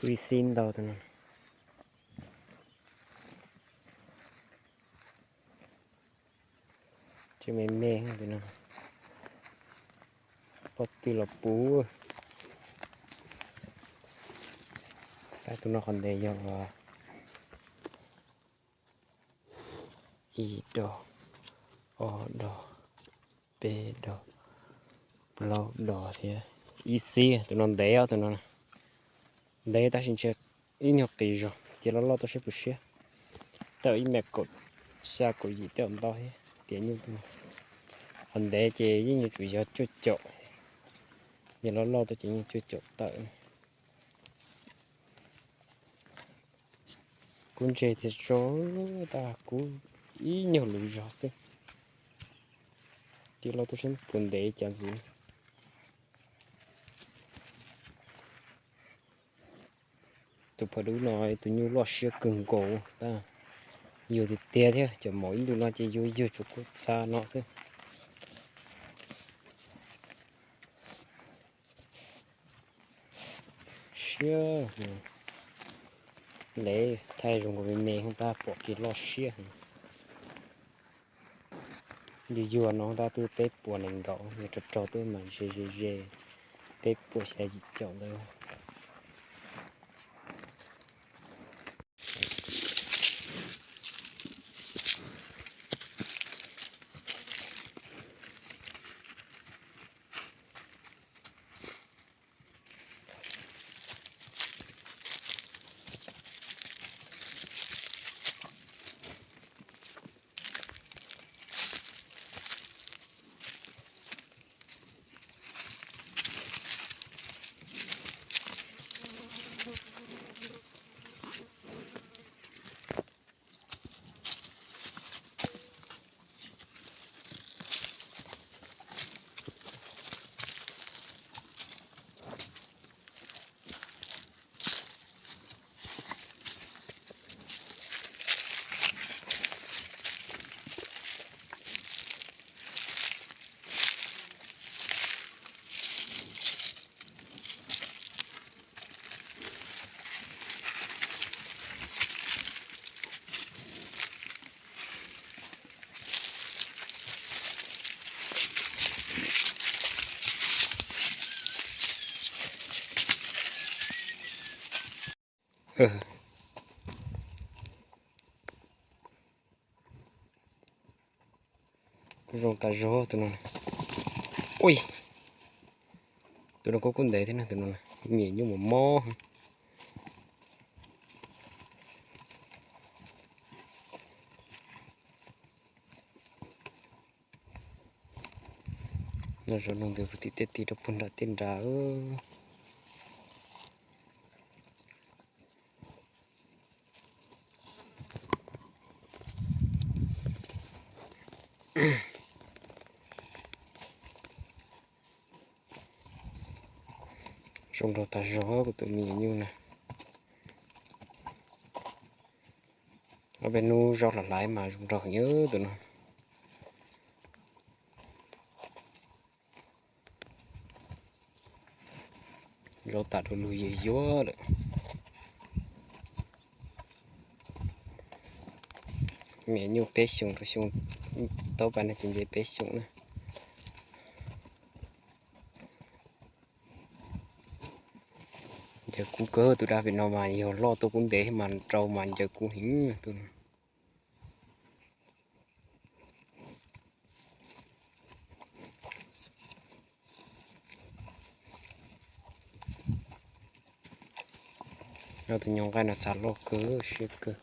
Ib xib ntau tus no. Tseem me me tus no. Pob tw los puv. Tab tus no qhov ntev yog ib dos, ob dos, peb dos, plaub dos thiab ib xib. Tus no ntev os, tus no ntev tab sis ntshe ib nyuag qis zog, cia loj loj tuaj seb puas siab. Tawm ib mev kaum xya kaum yim tej ntau thiab tias nyuj tus no. Qhov ntev ces yeej yuav tsum yog cuaj caum, yog loj loj tuaj ces yeej cuaj caum tawm. Kub ntse thiab tso, tab kub ib nyuag lus zog xwb. Cia loj tuaj seb puas ntev cas ntxiv. Tus phaw dub no tus nyuj loj siab kawg nkaus, tab yuag tiag tiag thiab, cov maum ib ntus no ces yuag yug tsuas kub txha no xwb. Siab, ntev thaij zoo nkaus me me, tab pom kev loj siab. Yuag yuag no tab twb peb puas nees nkaum, yog rau rau twb mas ze ze ze, peb puas xya yim caum ntawd. Kuj zoo tas zog tus no. Ui, tus no kuj kuj ntev thiab na, tus no me nyuam mob mob. No zov no ntws puag tim tej ti rau puag nram tej nrad. Zoo nraug tas zog kuv tus me nyuam nyuj na. Ob peb hnub zaub hlais hlais mas zoo nraug heev tus no. Zaub tas du lug yuag yuag lawm. Me nyuam peb xyoos rau xyoo, taub pab no ces nce peb xyoos na. Ncaws kub kawg, tus dab pem no mas yog loj tuaj kub ntev mas rau mas ncaws kub heev tus. Tus nyuag nqaij no txav loj kawg siab kawg.